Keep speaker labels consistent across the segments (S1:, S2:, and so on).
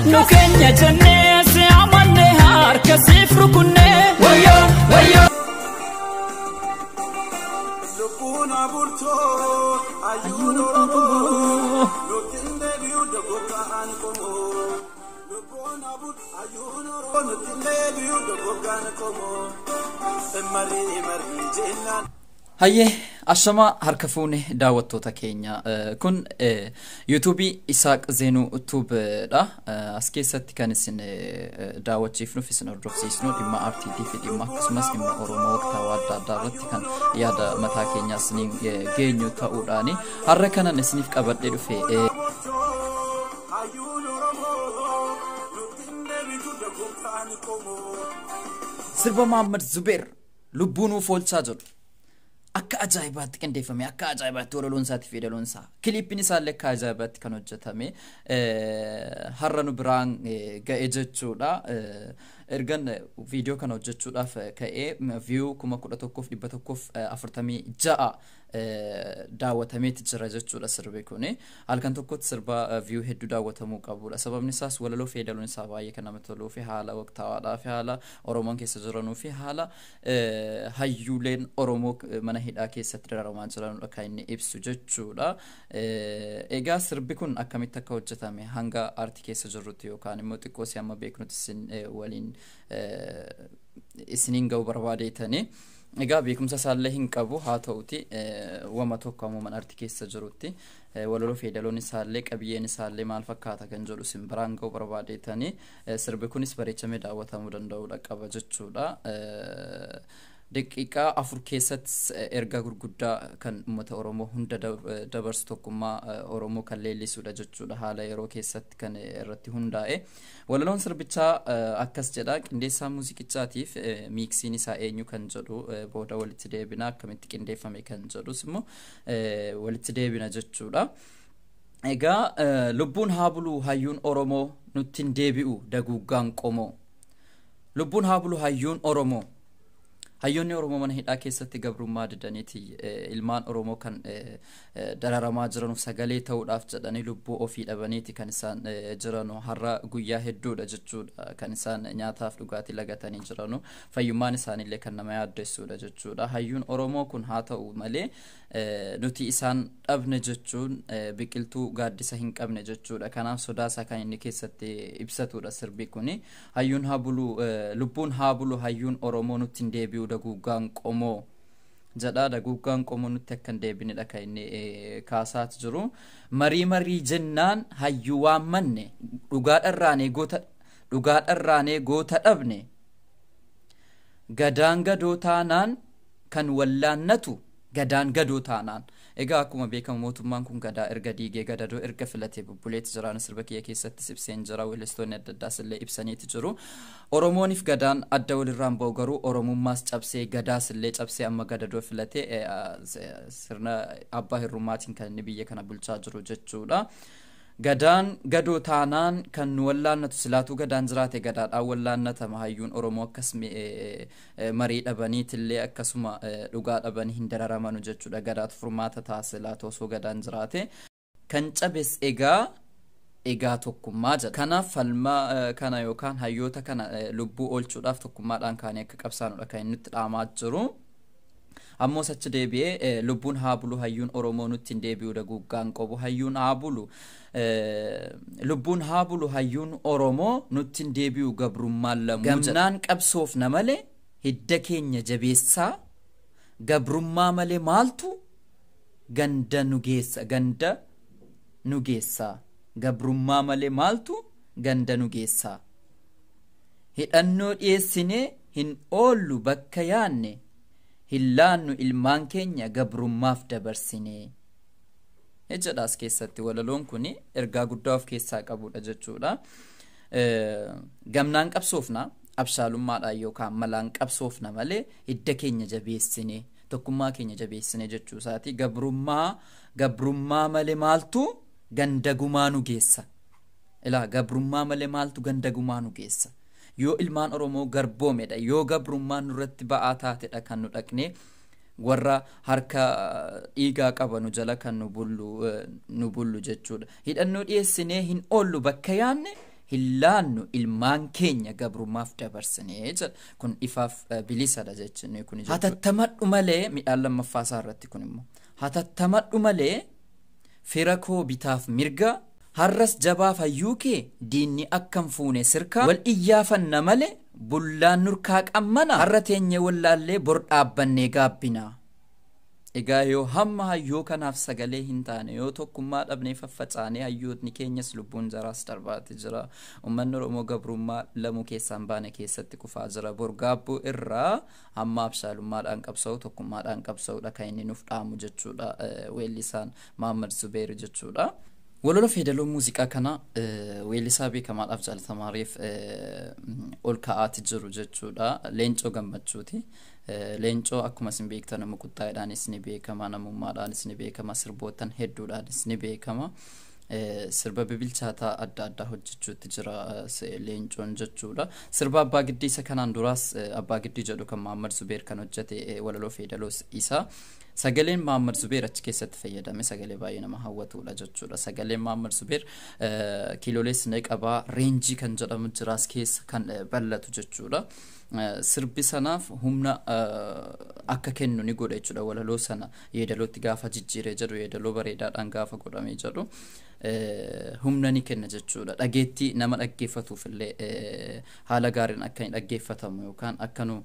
S1: Nu keenya jennee si amanne harka siif rukunne. Wayyoo wayyoo.
S2: Lubbuun aburtoo hayyuun Oromoo nutti hin deebi'u dogoggoraan qomoo. Lubbuun aburtoo hayyuun Oromoo nutti hin deebi'u dogoggoraan qomoo. Marii marii jennaan.
S3: Hayyee, ashamaa harka fuune daawwattoota keenya. Kun yuutuubii Isaaq Zeenuu Tuubdha. As keessatti kan isin daawwachiifnuuf isin hordofsiisnu dhimma aartiitii fi dhimma akkasumas dhimma Oromoo waqtaawaa adda addaa irratti kan yaada mataa keenyaa isiniin geenyu ta'uudhaani. Har'a kanan isiniif qabadhee dhufe
S2: Hayyuun Oromoo nutti hin deebi'u dogoggoraan qomoo.
S3: Sirba Mahammad Zubeer "Lubbuu nuuf oolchaa" jedhu akka ajaa'ibaatti qindeeffame, akka ajaa'ibaatti walaloon isaatii fi yeedaloon isaa, kiliippiin isaallee akka ajaa'ibaatti kan hojjetame har'a nu biraan ga'e jechuudha. Ergan viidiyoo kana hojjechuudhaaf ka'ee view 11,146 daawwatameeti jira jechuudha sirbi kuni. Halkan tokkotti sirba view hedduu daawwatamuu qabudha. Sababni isaas walaloo fi yeedaloon isaa baay'ee kan namatti toluu fi haala waqtaawaadhaa fi haala Oromoon keessa jiranuu fi haala hayyuuleen Oromoo mana hidhaa keessatti dararamaa jiranudha kan inni ibsu jechuudha. Egaa sirbi kun akkamitti akka hojjetame hanga aartii keessa jirrutti yookaan immoo xiqqoo si amma beeknutti isin waliin isiniin ga'uu barbaadeetanii. Egaa beekumsa isaallee hin qabu, haa ta'uti wama tokko ammoo aartii keessa jirutti walaloo fi yeedaloon isaallee qabiyyeen isaallee maal fakkaata kan jedhu isin biraan ga'uu barbaadeetanii, sirbi kunis bareechamee daawwatamuu danda'uudha qaba jechuudha. Daqiiqaa 4 keessatti ergaa gurguddaa kan uummata Oromoo hunda dabarsu, tokkummaa Oromoo kan leellisuudha jechuudha, haala yeroo keessatti kan irratti hundaa'e. Walaloon sirbichaa akkas jedha. Qindeessaa muuziqichaatiif miiksiin isaa eenyu kan jedhu booda walitti deebina, akkamitti qindeeffame kan jedhus immoo walitti deebina jechuudha. Egaa "Lubbuun haa bulu hayyuun Oromoo, nutti hin deebi'u daguuggaan qomoo." Lubbuun haa bulu hayyuun Oromoo. Hayyoonni Oromoo mana hidhaa keessatti gabrummaa didaniiti ilmaan Oromoo kan dararamaa jiranuuf sagalee ta'uudhaaf jedhanii lubbuu ofii dhabaniiti kan isaan jiranu. Har'a guyyaa hedduudha jechuudha kan isaan nyaataaf dhugaatii lagatanii jiranu. Fayyummaan isaaniillee kan nama yaaddessuudha jechuudha. Hayyuun Oromoo kun haa ta'u malee nuti isaan dhabne jechuun biqiltuu gaaddisa hin qabne jechuudha. Kanaaf sodaasaa kan inni keessatti ibsatudha sirbi kuni. Hayyuun haa bulu, lubbuun haa bulu hayyuun Oromoo, nutti hin deebi'u daguuggaan qomoo jedha. Daguuggaan qomoo nutti akka hin deebinedha kan inni kaasaati jiru. Marii marii jennaan hayyuu waammanne, dhugaa dharraanee goota dhabne. Gadaan gadoo taanaan kan wallaannatu, gadaan gadoo taanaan. Egaa akkuma beekamu mootummaan kun gadaa erga diigee gadadoo erga filatee bubbuleeti jiraan. Sirba kiyya keessattis ibseen jira, weellistoonni adda addaas illee ibsaniiti jiru. Oromooniif gadaan adda walirraan ba'u, garuu Oromummaas cabsee gadaas illee cabsee amma gadadoo filatee sirna abbaa hirrummaatiin kan inni biyya kana bulchaa jiru jechuudha. Gadaan gadoo taanaan kan nu wallaannatu, silaatuu gadaan jiraate gadaadhaan wallaannatama. Hayyuun Oromoo akkas marii dhabaniitillee akkasuma dhugaa dhabanii hin dararamanu jechuudha. Gadaatu furmaata ta'a silaatu osoo gadaan jiraate. Kan cabes egaa tokkummaa jedha. Kanaaf falma kana yookaan hayyoota kana lubbuu oolchuudhaaf tokkummaadhaan kaanii akka qabsaanudha kan inni nutti dhaamaa jiru. Ammoo achi deebi'ee "Lubbuun haa bulu hayyuun Oromoo, nutti hin deebi'u daguuggaan qabu." Hayyuun haa bulu, lubbuun haa bulu hayyuun Oromoo, nutti hin deebi'u gabrummaan lamuu. Gamnaan qabsoofna malee hidda keenya jabeessaa, gabrummaa malee maaltu ganda nu geessa, ganda nu geessa, gabrummaa malee maaltu ganda nu geessa. Hidhannoo dhiyeessinee hin oollu bakka yaanne, hin laannu ilmaan keenya gabrummaaf dabarsine jedha. As keessatti walaloon kun ergaa guddaa of keessaa qabudha jechuudha. Gamnaan qabsoofna, abshaalummaadhaan yookaan malaan qabsoofna malee hidda keenya jabeessine, tokkummaa keenya jabeessine jechuu isaati. Gabrummaa malee maaltu ganda gumaa nu geessa? Ilaa, gabrummaa malee maaltu ganda gumaa nu geessa? Yoo ilmaan Oromoo garboomedha, yoo gabrummaan nurratti ba'aa taatedha kan nu dhaqne warra harka dhiigaa qabanu jala kan nu bullu jechuudha. Hidhannoo dhiyeessinee hin oollu bakka yaanne, Hin laannu ilmaan keenya gabrummaaf dabarsinee jedha. Kun ifaaf bilisadha jechuun kun jechuudha. Hatattamadhu malee midhaan lammaffaa isaa irratti kun immoo hatattamadhu malee fira koo bitaaf mirga har'as jabaa fayyuu kee diinni akkam fuune sirka wal iyyaafanna malee bullaan nurkaa qammana har'a teenye wallaallee bor dhaabbannee gaabbina. Egaa yoo hamma hayyoo kanaaf sagalee hin taane, yoo tokkummaa dhabnee faffacaanee, hayyootni keenyas lubbuun jaraas darbaati jira. Uummanni Oromoo gabrummaa lamuu keessaan baane keessatti kufaa jira. Bor gaabbuu irraa hamma abshaalummaadhaan qabsa'u, tokkummaadhaan qabsa'uudha kan inni nuuf dhaamu jechuudha, weellisaan Mahammad Zubeer jechuudha. Walolo feedaloo muuziqaa kana weellisaa beekamaadhaaf jaalatamaariif ol ka'aati jiru jechuudha. Leencoo Gammachuuti. Leencoo akkuma isin beektan nama quxxaa'eedhaanis ni beekama, namummaadhaanis ni beekama, sirbootan hedduudhaanis ni beekama. Sirba bibilchaataa adda addaa hojjechuutti jira Leencoon jechuudha. Sirba Abbaa Giddii isa kanaan duraas Abbaa Giddii jedhu kan Mahammad Zubeer kan hojjete walaloo feedaloos isa. Sagaleen Mahammad Zubeer achi keessatti fayyadame sagalee baay'ee nama hawwatudha jechuudha. Sagaleen Mahammad Zubeer kiiloolees ni qabaa, range kan jedhamu jiraas keessa kan bal'atu jechuudha. Sirbi sanaaf humna akka kennu ni godha jechuudha. Walaloo sana yeedalootti gaafa jijjiiree jedhu, yeedaloo bareedaadhaan gaafa godhamee jedhu, humna ni kenna jechuudha. Dhageettii nama dhaggeeffatuuf illee haala gaariin akka inni dhaggeeffatamu yookaan akka nu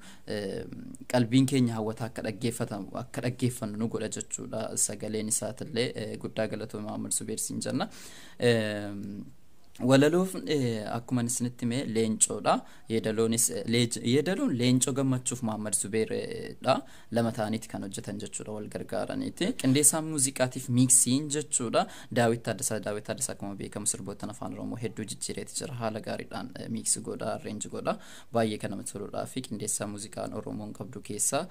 S3: qalbiin keenya hawwataa akka dhaggeeffatamu akka dhaggeeffannu nu godha jechuudha. Sagaleen isaatillee guddaa galatoome Mahammad Zubeer siin jenna. Walaloof akkuma isinitti hime Leencoodha. Yeedaloonis yeedaloon Leencoo Gammachuuf Mahammad Zubeerdha. Lama ta'aniiti kan hojjetan jechuudha, wal gargaaraniiti. Qindeessaan muuziqaatiif miiksiin jechuudha Daawit Taaddasaa. Daawit Taaddasaa akkuma beekamu sirboottan afaan Oromoo hedduu jijjiireeti jira. Haala gaariidhaan mix godha, arrange godha. Baay'ee kan namatti toludhaa fi qindeessaa muuziqaan Oromoon qabdu keessaa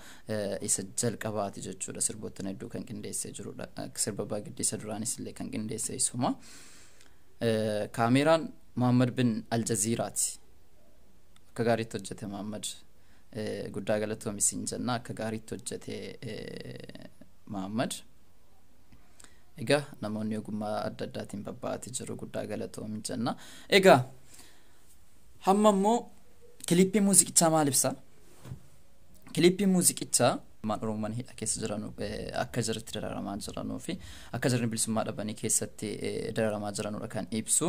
S3: isa jalqabaati jechuudha. Sirboottan hedduu kan qindeessee jirudha. Sirba Abbaa Giddii duraanis illee kan qindeesse isuma. Kaameeraan Muhammad bin Aljaziiraati. Akka gaariitti hojjete Muhammad. Guddaa galatoomi siin jenna, akka gaariitti hojjete Muhammad. Egaa namoonni ogummaa adda addaatiin babba'atii jiru, guddaa galatoomi jenna. Egaa hamma immoo kilippii muuziqichaa maal ibsa? Kilippii muuziqichaa ilmaan Oromoo mana hidhaa keessa jiran akka jiranitti dararamaa jiranuu fi akka jiran bilisummaa dhabanii keessatti dararamaa jiranudha kan ibsu.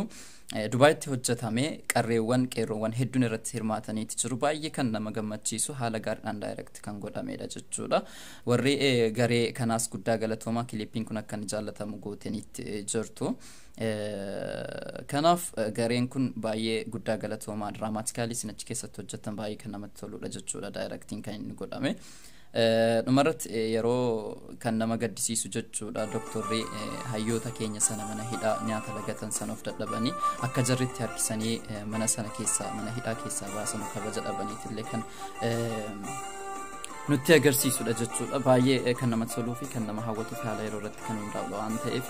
S3: Dubaayitti hojjetamee qarreewwan qeerroowwan hedduun irratti hirmaataniiti jiru. Baay'ee kan nama gammachiisu, haala gaariidhaan direct kan godhamedha jechuudha. Warri garee kanaas guddaa galatoomaa, kilippiin kun akka inni jaallatamu gootaniitti jirtu. Kanaaf gareen kun baay'ee guddaa galatoomaa, dramatically isin achi keessatti hojjetan baay'ee kan namatti toludha jechuudha, directiin kan inni godhame. Dhumarratti yeroo kan nama gaddisiisu jechuudha, doktorri hayyoota keenya sana mana hidhaa nyaata lagatan sana of dadhabanii akka jarritti harkisanii mana sana keessaa, mana hidhaa keessaa baasan, kabaja dhabaniitillee kan nutti agarsiisudha jechuudha. Baay'ee kan namatti toluu fi kan nama hawwatuu fi haala yeroo irratti kan hundaa'udha waan ta'eef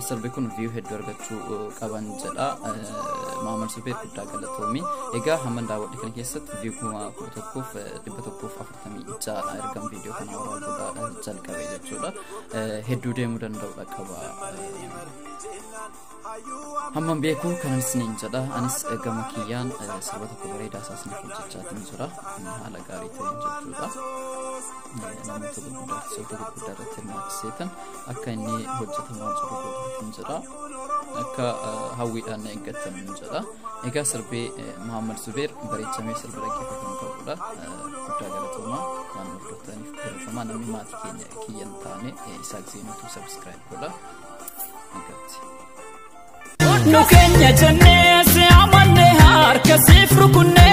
S3: sirbi kun view hedduu argachuu qaban jedha. Maamar Zubeer, guddaa galatoomi. Egaa hamman daawwadhe kana keessatti view 11,146dha ergan viidiyoo kana waraabuudhaa jalqabe jechuudha. Hedduu deemuu danda'udha qaba. Hamman beeku kanan isiniin jedha. Anis gama kiyyaan sirba tokko bareedaa isaa isiniif hojjechaatiin jira. Haala gaarii ta'een jechuudha. Namoota gurguddaa, artistoota gurguddaa irratti hirmaachiseetan akka inni hojjetamaa jiru godhaatiin jira. Akka hawwiidhaan na eeggattan jedha. Egaa sirbee Muhammad Zubeer bareechamee sirba dhaggeeffatamu qabudha. Guddaa galatoomaa, waan hordoftaniif galatoomaa. Namni maatii keenya kiyya hin taane Isaak Zeenuutu subscribe godha. Nagaatti.
S1: Nu keenya jennee si amanne harka siif rukunne.